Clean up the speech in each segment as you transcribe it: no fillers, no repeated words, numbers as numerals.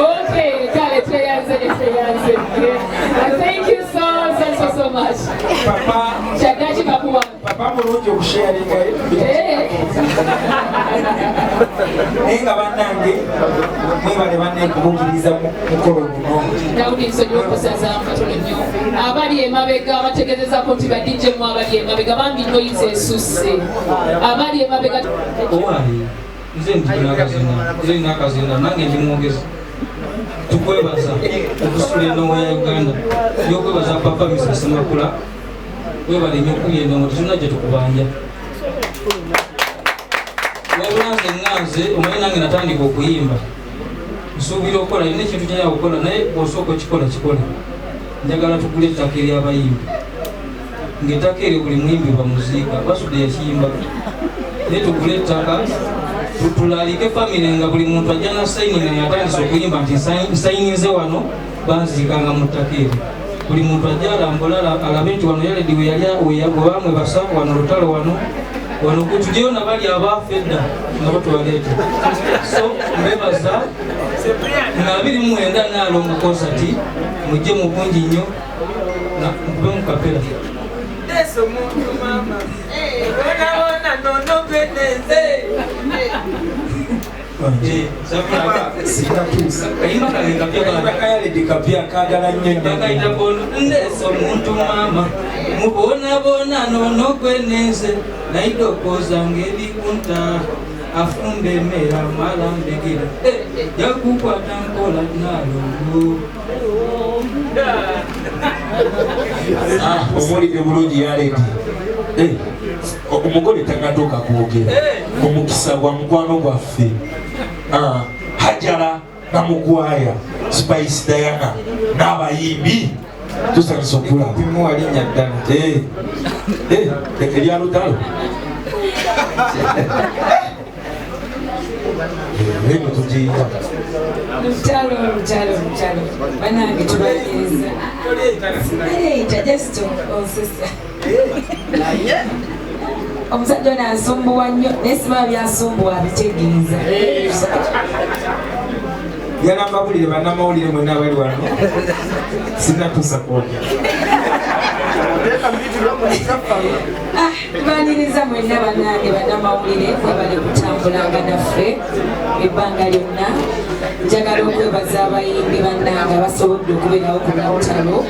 Okay, kale tweyanze tweyanze. Thank you so so so so much. Papa Kyadaki bakuwa. Papa mulungi okusharinga. Naye nga bannange mwebale banne kubukiriza mukolo guno. Daudi nsonyiwa okusazaamu katono nnyo. Abali emabega abategeezezako nti ba DJ mu abali emabega bambi noise esusse. Abali emabega Owange nze ndinakazina, nze ndinakazina nange ndi mwogezi. Tukwebaza okusitula endongo ya Uganda. Yokwebaza Papa Mr. Ssemakula, webale nnyo okubya endongo, tetulina gye tukubanja. Wabula nze nga nze omanyi nange natandika okuyimba, nsuubira okukola nina ekintu kyenjagala okukola, naye bw'osooka okikola kikole. Njagala tugule ettaka ery'abayimbi, ng'ettaka eryo buli muyimbi bamuziika, Basudde yakiyimbako, naye tugule ettaka tulalike famire nga buli muntu ajja na sayininga nga atandise okuyimba nti nsayininze wano, banziikanga mu ttaka eryo. Buli muntu ajja alambula alabe nti wano Yaledi we yali we bamwebasa, wano Lutalo, wano wano tujeyo nabali abaafa edda nga batubaleeta. So mbebaza nga 29 Naalongo concert, mujje mu bungi nnyo mukube mu kapera. Ndeese omuntu maama bonabona nono gwenenze. Kayimba kange kapya. Kayaledi kapya kagala nnyo nnyo. Bakayita bono ndeese omuntu maama mubonabona nono gwenenze naidokooza ng'ebikunta afumba emmere amala mbegera jakukwata nkola Naalongo. Omuwulidde bulungi Yaledi. Omugole tannatuuka kwogera. Omukisa gwa mukwano gwaffe Hajara Namugwaya, Spice Diana n'abayimbi tusanyusa okulaba. Bimuwa linnya ddala. Erya Lutalo. Eno tugiyita. Lutalo, Lutalo, Lutalo. Banange tubaliriza. Sibaleyita just onsesa. Omusajja ono asumbuwa nnyo naye simanyi byasumbuwa abitegeeza. Yalambabulire bannamawulire mwenna abali wano, sinnatuusa kwogera. Tubaniriza mwenna bannange bannamawulire, mwebale kutambulanga naffe ebbanga lyonna. Njagala okwebaza abayimbi bannange abasobodde okubeerawo ku Lutalo.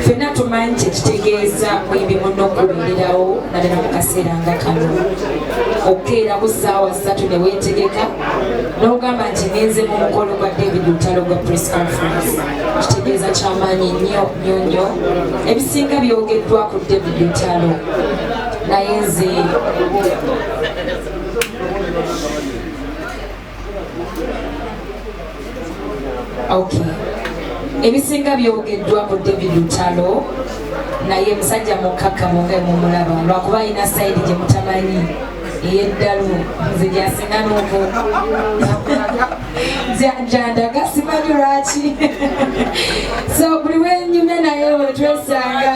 Ffenna tumanyi kye kitegeeza muyimbi munno okubeererawo naddala mu kaseera nga kano. Okukeera ku ssaawa 3 ne weetegeka n'ogamba nti ngenze mu mukolo gwa David Lutalo gwa press conference, kitegeeza kyamaanyi nnyo nnyo nnyo. Ebisinga byogeddwa ku David Lutalo, naye nze okay, ebisinga byogeddwa ku David Lutalo, naye musajja mukkakkamu nga mumulaba, lwakuba alina side gye mutamanyi ey'eddalu, nze gyasinga n'oku gyandaga simanyi lwaki. So buli wenyumya naye wetwesanga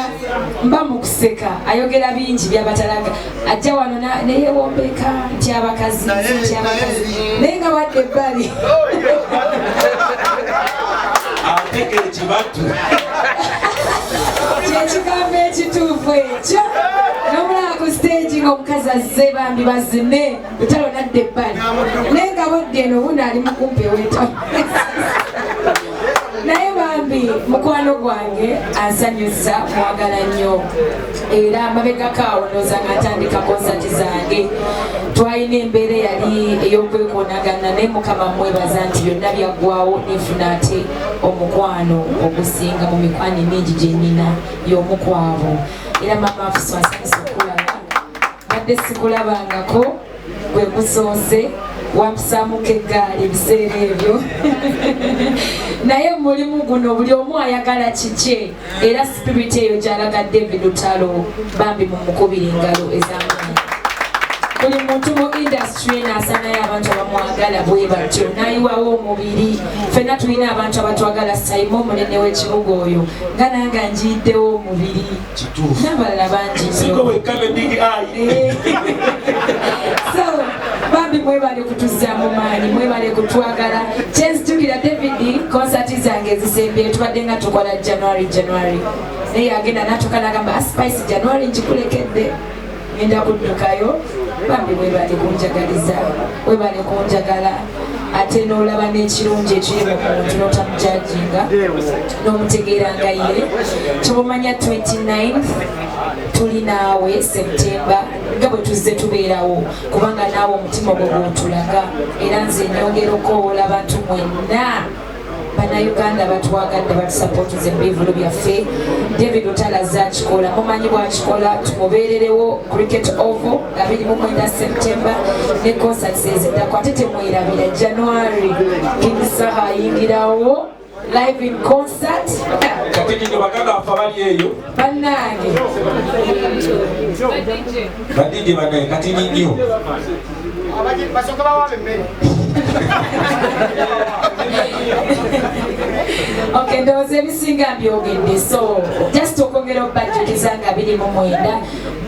mba mu kuseka, ayogera bingi byabatalaga, ajja wano neyewombeka nti abakazi, nti abakazi, naye nga wadde ebbali. Ateka ekibatu. Kyekigambo ekituufu ekyo. Nomulaba ku stage ng'omukazi azze bambi bazine, Lutalo nadda ebbali, naye nga bodde eno wuno ali mukumpi eweta. Naye bambi mukwano Mukwano gwange ansanyusa, mwagala nnyo, era amabegako awo ndowooza nga ntandika konsati zange twalina embeera eyali ey'okwekoonagana, naye Mukama mwebaza nti byonna byaggwawo, nenfuna ate omukwano ogusinga mu mikwano emingi gye nnina y'omu kwabo. Era mama Afuso, asanyusa okulaba, badde sikulabangako, gwe gusoose wampisaamuko eggaali ebiseera ebyo, naye mulimu guno buli omu ayagala kikye, era spirit eyo gyalaga David Lutalo, bambi mumukubira engalo ez'amaanyi. Buli muntu mu industry eno asanayo abantu abamwagala bwe batyo, nayiwawo omubiri. Ffenna tulina abantu abatwagala. Saimo omunene w'ekibuga oyo nga nange njiyiddewo omubiri n'abalala bangi nnyo. So bambi mwebale kutuzzaamu maanyi, mwebale kutwagala. Kyenzijukira David, konsati zange ezisembye tubadde nga tukola January, January, naye agenda natuka nagamba, "Spice, January nkikulekedde, ngenda kuddukayo." Bambi mwebale kunjagaliza, webale kunjagala, ate n'olaba n'ekirungi ekiri mu muntu n'otamujajinga n'omutegeera nga ye. Kyobumanya 29th tuli naawe September, nga bwe tuzze tubeerawo, kubanga naawe omutima ogwo gwotulaga. Era nze nyongera okukowoola abantu mwenna Bannayuganda batwagadde, batusapootiza ebivulu byaffe. David Lutalo akikola, mumanyi bwakikola, tumubeererewo Cricket Oval nga 29 September ne concerts eziddako. Ate temwerabira January, King Saha ayingirawo live in concert. Kati nino baganda baffe abali eyo. Bannange. Ba DJ bannaye, kati ninyo. Basooka bawaaba emmere. Okay, ndowooza ebisinga mbyogedde, so just okwongera okubajjukiza nga 29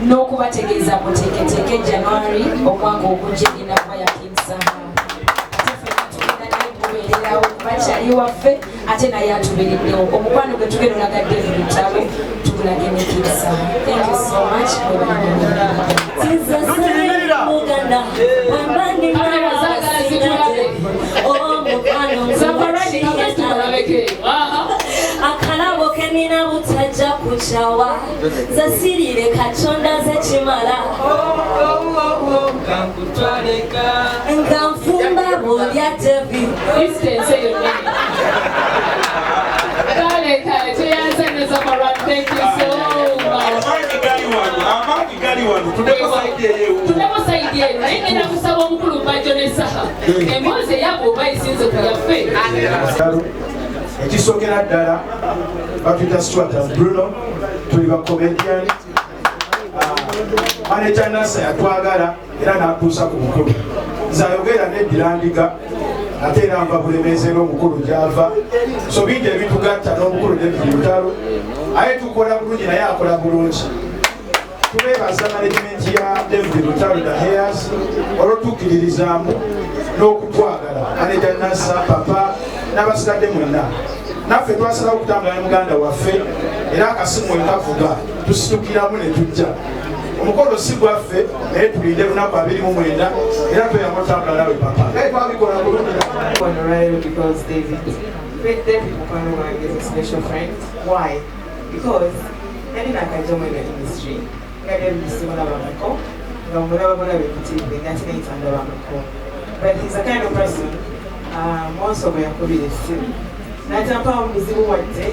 n'okubategeeza muteeketeeke January omwaka ogujja egenda kuba ya King Saha. Ate ffenna tugenda naye kubeererawo, bakyali waffe, ate naye atubeereddewo. Omukwano gwe tugenda olaga David Lutalo tugulage ne King Saha. Thank you so much. Muganda. Kamera zaagala zitulabe. Zafarani, kamera tukulabeke. Akalabo kenina butajja kukyawa, zasirire Katonda zekimala. Kankutwaleka. Nga nfumba bulya Devi. Distance eyo nnene. Kale kale, tweyanze ne Zafarani, thank you so much. Amaanyi gali wano, amaanyi gali wano. Tudeko side eyo. Tudeko side eno, naye ngenda kusaba omukulu Bajjo ne Saha, emboozi eyabwe oba esinze ku yaffe. Ekisookera ddala, batuyita Stuart and Bruno, tuli ba comedian. Manager Nasa yatwagala era n'atuusa ku mukulu. Nze ayogera neddirandiga, ate era nva Bulemeezi, era omukulu gyava, so bingi ebitugatta n'omukulu David Lutalo. Aye tukola bulungi, naye akola bulungi. Tubeebaza management ya David Lutalo, the Heirs, olw'otukkiririzaamu n'okutwagala, manager Nasa, papa n'abasigadde mwenna. Naffe twasalawo okutambula ne muganda waffe, era akasimu wekavuga tusitukiramu ne tujja. Omukolo si gwaffe, naye tulinde lunaku 29, era tweyama otambula nawe papa, naye twabikola bulungi. Honorary because David mukwano gwange is a special friend. Why? Because nali nakajja mu eno industry nga David simulabangako, nga mulaba bulabe ku TV, nga tinayita ndabangako. But he's a kind of person, once bwe yakubira essimu n'atampaamu buzibu wadde,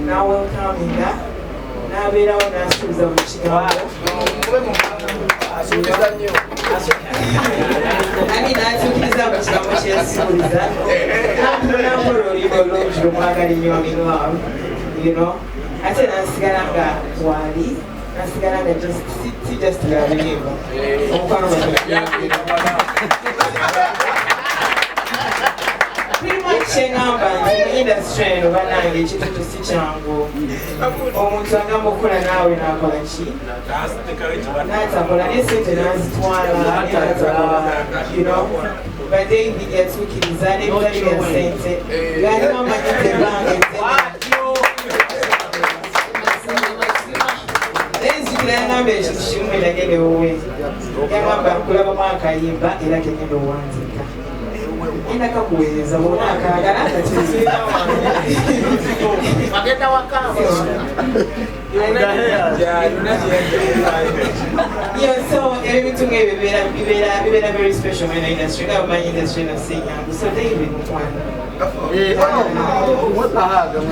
n'awelcominga, n'abeerawo, n'asuubiza buli kigambo ani n'atuukiriza buli kigambo kyeyasuubiza, nampola oluyimba olungi lumwagala nnyo, I'm in love. Ate n'asigala nga waali, nasigala nga just si just yabiyimba, omukwano gwaffe. Pretty much kyeŋŋamba nti mu industry eno, bannange, ekintu kyo si kyangu. Omuntu agamba okukola naawe n'akola ki, n'atakola, ne sente n'azitwala n'atakola. But David yatuukiriza n'ebitali bya sente, ng'alimu amanyidde ebbanga eddene. Naye nzijukira yagamba ekintu kimu bwe nagenda ewuwe, yagamba, "Nkulabamu akayimba era kegenda owandiika." Ngenda kakuweereza bwona akaagala nga Bagenda waka. Yeah, so ebintu ng'ebyo bibeera very special mu industry, nga bamanyi industry eno si nyangu. So David mukwano.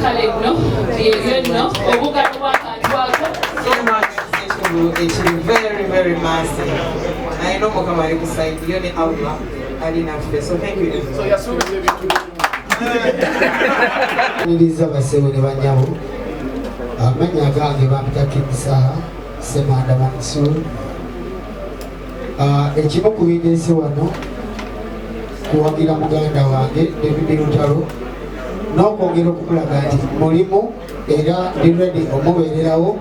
Kale nno ebyo nno obugalo bw'akantu ako. Ekiri very very massive. Alina Omukama ali ku side yo ne Allah ali naffe. So thank you. Niriza basebo ne banyabo. Amannya gange bampita King Saha Ssemanda Mansur. Ekimu ku bindeese wano kuwagira muganda wange David Lutalo n'okwongera okumulaga nti mulimu era ndi ready omubeererawo.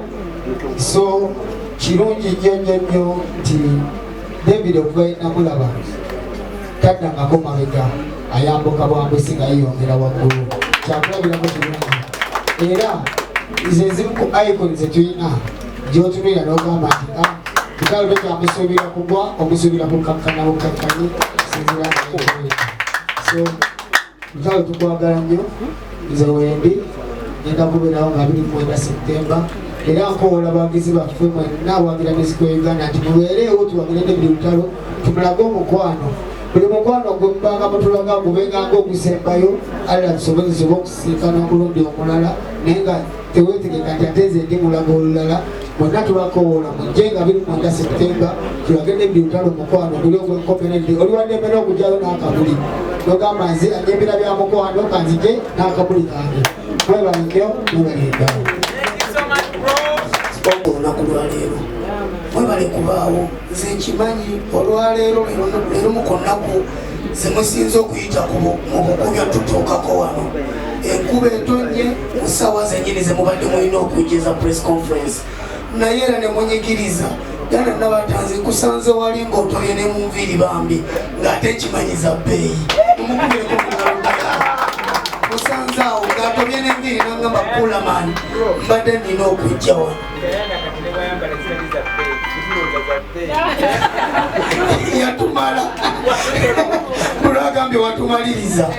So kirungi nnyo nnyo nnyo nti David okuva namulaba taddangako mabega, ayambuka bwambusi nga yeyongera waggulu, kyakulabirako kirungi. Era nze ezimu ku icon ze tulina gy'otunulira n'ogamba nti Lutalo tokyamusuubira kugwa, omusuubira kukakkana bukakkanyi sinzira. So Lutalo tukwagala nnyo, nze wendi ngenda kubeerawo nga 29 September. Era nkoola abawagizi baffe mwenna awagira music wa Uganda nti mubeereewo tuwagire David Lutalo, tumulage omukwano. Buli mukwano gwe mubanga mutulaga gubenga ng'ogusembayo, Allah tusobozese okusisinkana omulundi omulala, naye nga teweetegeka nti ate nze ndi mulaga olulala. Mwenna tubakowoola mujje nga 29 September tulage David Lutalo omukwano guli ogw'enkomeredde. Oli waddembe n'okugyayo n'akamuli n'ogamba nze anyembera bya mukwano kanzije n'akamuli kange. Mwebale nnyo, mwebale ddala. Olunaku lwaleero mwebale kubaawo. Nze nkimanyi olwaleero leero mu kunaku zemusinze okuyita mu bukubya tutuukako wano. Enkuba etonnye mu ssaawa zennyini ze mubadde mulina okujjeza press conference, naye era ne munyigiriza. Dana Nabatanzi nkusanze wali ng'otobye ne mu nviiri bambi ng'ate nkimanyiza bbeeyi. Mumukubireko mu ngalo ddala. Musanze awo ng'atobye n'enviiri n'angamba Kulamani mbadde nnina okujja wano. Yatumala olwagambye watumaliriza.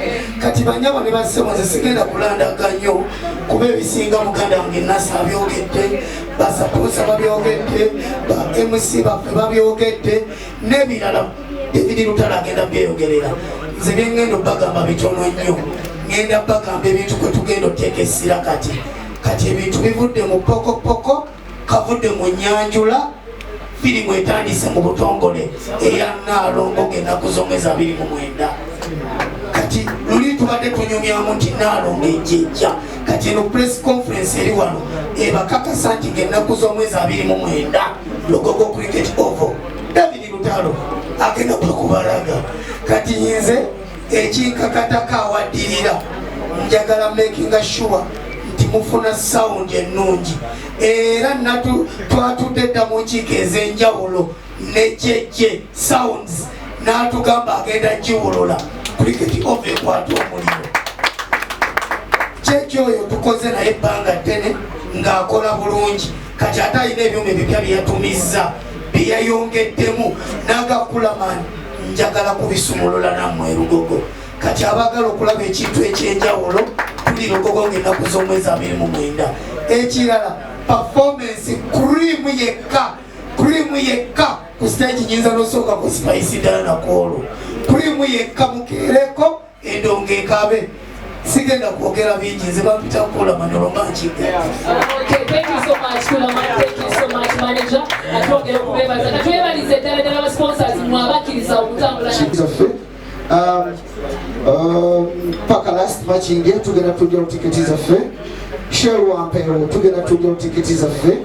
Kati banyabo ne bassebo nze sigenda kulandaga nnyo kuba ebisinga muganda wange Nasa abyogedde, basaponsa babyogedde, ba MC baffe babyogedde n'ebirala. David Lutalo agenda byeyogerera. Nze bye ŋŋenda obbagamba bitono nnyo. Ŋŋenda bbagamba ebintu kwe tugenda oteeka essira kati. Kati ebintu bivudde mu pokopoko, kavudde mu nnyanjula, firimu etandise mu butongole eya Nnaalongo ng'ennaku z'omwezi 29. Kati luli tubadde tunyumyamu nti Nnaalongo ejjejja. Kati eno press conference eri wano ebakakasa nti ng'ennaku z'omwezi 29 Lugogo Cricket Oval David Lutalo agenda kubalaga. Kati nze ekinkakatako awaddirira njagala making sure nti mufuna sound ennungi. Era twatudde dda mu nkiiko ez'enjawulo ne JJ Sounds n'atugamba agenda giwulula Cricket Oval ekwata omuliro. JJ oyo tukoze naye ebbanga ddene ng'akola bulungi. Kati ate alina ebyuma ebipya bye yatumizza bye yayongeddemu n'agakulamani njagala kubisumulula nammwe Lugogo. Kati abaagala okulaba ekintu eky'enjawulo tuli Lugogo ng'ennaku z'omwezi 29. Ekirala performance cream yekka, cream yekka ku stage nyinza n'osooka ku Spice ddala nakwolwo. Cream yekka mukeereko endongo ekabe. Sigenda kwogera bingi, nze bampita Kulamani olwo nkiga. Okay, thank you so much Kulamani, thank you so much manager. Atwongera okubeebaza. Katwebalize ddala ddala ba sponsors mmwe abakkiriza okutambula. Zaffe paka last matching tugenda tujja tiketi zaffe. Shell Wampeero tugenda tujja tiketi zaffe.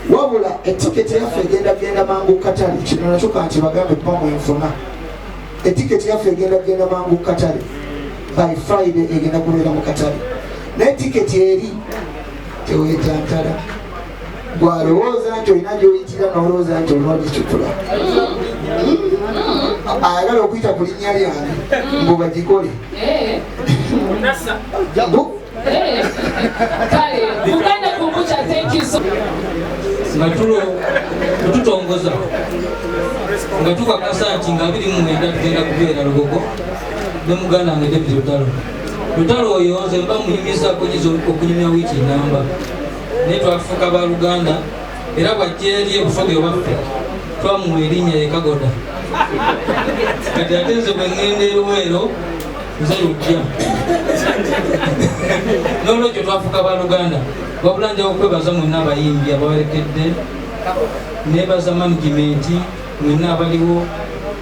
Wabula etiketi yaffe egenda genda mangu katale. Kino nakyo kanti bagambe pamwe nfuna. Etiketi yaffe egenda genda mangu katale. By Friday egenda kubeera mu katale. Naye tiketi eri teweetantala. Bw'alowooza nti olina gy'oyitira n'olowooza nti olina ogicupula. Ayagala okuyita ku linnya lyange mbu bagikole. Kale, Buganda Kombucha, thank you so nga tutongoza nga tukakasa nti nga 29 tugenda kubeera Lugogo Ne muganda wange David Lutalo. Lutalo oyo nze mba munyumizaako nyiza okunyumya wiiki namba, naye twafuuka baluganda era bwajja eri ebusoga ewaffe twamuwa erinnya ye Kagoda. Kati ate nze bwe ŋŋenda eruweero nze Lujja, n'olwekyo twafuuka baluganda. Wabula nja okwebaza mwenna abayimbi abawerekedde, nebaza management mwenna abaliwo,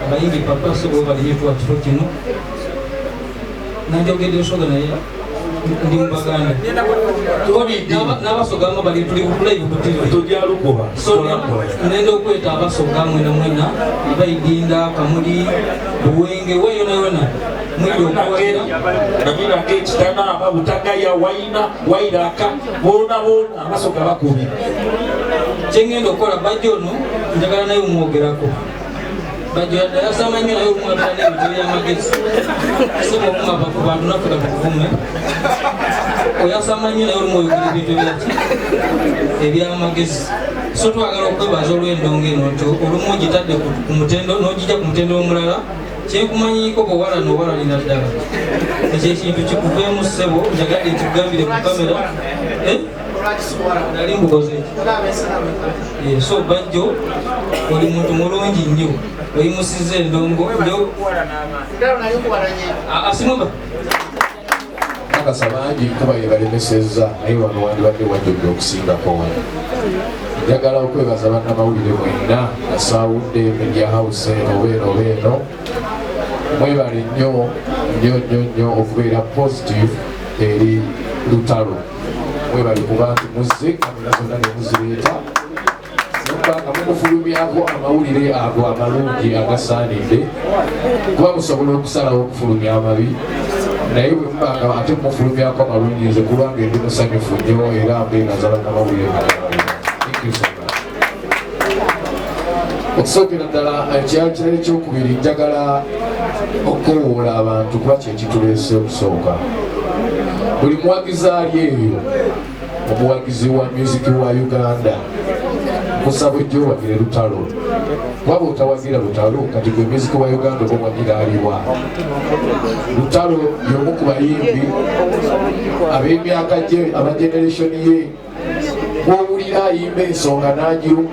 abayimbi papa sebo balinye tuwa kifo kino. Nanjogedde Lusoga naye ndi mu Baganda n'Abasoga mu bali tuli ku live ku TV. Tojalukuba. So nenda okweta Abasoga mwena mwena abayidinda Kamuli Buwenge weyona yona mwidde okuwagira. Naminako ekitana aba Butagaya Waina Wairaka boona boona Abasoga bakubi. Kyengenda okukola bajja ono njagala naye omwogerako bajjo yadde yasama nnyo naye olumu abeera n'ebintu ebyamagezi sebo omumava ku bantu naffe katukuvume oyasama nnyo naye olumu oyogera ebintu ebyaki ebyamagezi. So twagala okwebaza olw'endongo eno nti olumu ogitadde ku mutendo n'ogijja ku mutendo omulala. Kyenkumanyiiko bwewala nowalalira ddala ekyo ekintu kikuveemu ssebo, njagadde nkikugambire ku kamera. Nali mbukoze eki. So Bajjo oli muntu mulungi nnyo, oyimusiza endongo. Asimumba. Nakasa bangi kuba yebalemesezza, naye wano wandibadde wajjudde okusingako wano. Njagala okwebaza bannamawulire mwenna asaawudde media house eno oba eno oba eno. Mwebale nnyo nnyo nnyo nnyo okubeera positive eri Lutalo. Mwebale kuba nti muzze kamera zonna ne muzireeta nokuba nga mumufulumyako amawulire ago amalungi agasaanidde, kuba musobola okusalawo okufulumya amabi, naye bwe muba nga ate mumufulumyako amalungi, nze kulwange ndi musanyufu nnyo era mbeebaza bannamawulire. Thank you so much. Okusookera ddala ekirala ekyokubiri, njagala okukowoola abantu kuba kyekituleese. Okusooka, buli muwagizi ali eyo, omuwagizi wa music wa Uganda, nkusaba ojja owagire Lutalo, kuba bwotawagira Lutalo kati gwe music wa Uganda oba owagira aliwa? Lutalo y'omu ku bayimbi ab'emyaka gye, aba generation ye, bwowulira ayimba ensonga n'agirunga.